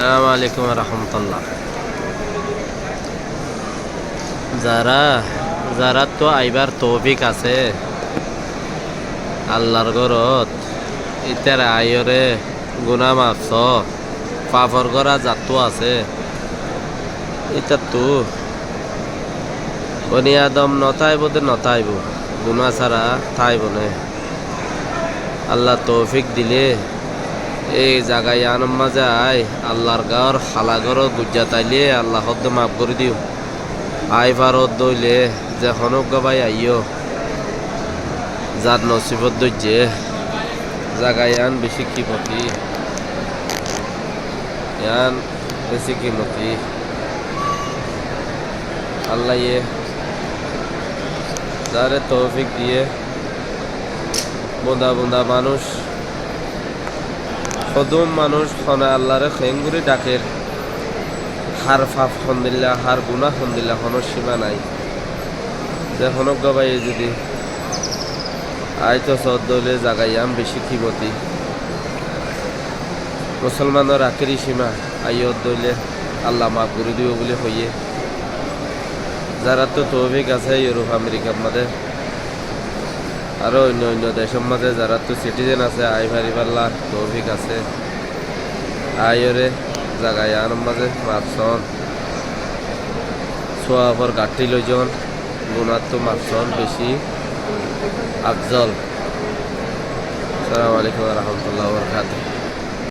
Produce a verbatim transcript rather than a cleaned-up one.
Assalamu alaikum wa rahmatullah. Zará, zaráttu aibár toufik asé Allar górot, ítara aiyóre guná maf soó, fafor górá zattú asé, ítattu boni adom notáibou de notáibou, guná sára táibou né. Alla toufik dilé, éi zaga yiánor mazé ai, Allar gaór hala górot gujjat ailé, Alla hoddé maf gorí diyum. Ai faródde óile ze honóggua bái aiyó, zar nosibót dóijje, zaga yián bicí kimoti, yián bicí kimoti. Allaye zaré toufik diyé, bunda bunda manúic, hodún manúic hone Allaré keéngorí dhakér, har faf hondilla, har guná hondilla honó címa nái. Ze honóggua báiye zudi aitó soódde óile zaga yián bicí kimoti. Musolmanor akéri címa aiyódde óile Alla maf gorí dibou buli hoiyé. Zaráttu toufik asé Iurup Amerikar mazé, aró oinno oinno decór mazé zaráttu sitizen asé, ai faribálla toufik asé. Aiyóre zaga yiánor mazé maf soón. Suafor gaththí loizon, gunáttu maf soón bicí afzol. Assalamu alaikum wa rahmatullahi wa barakatuhu.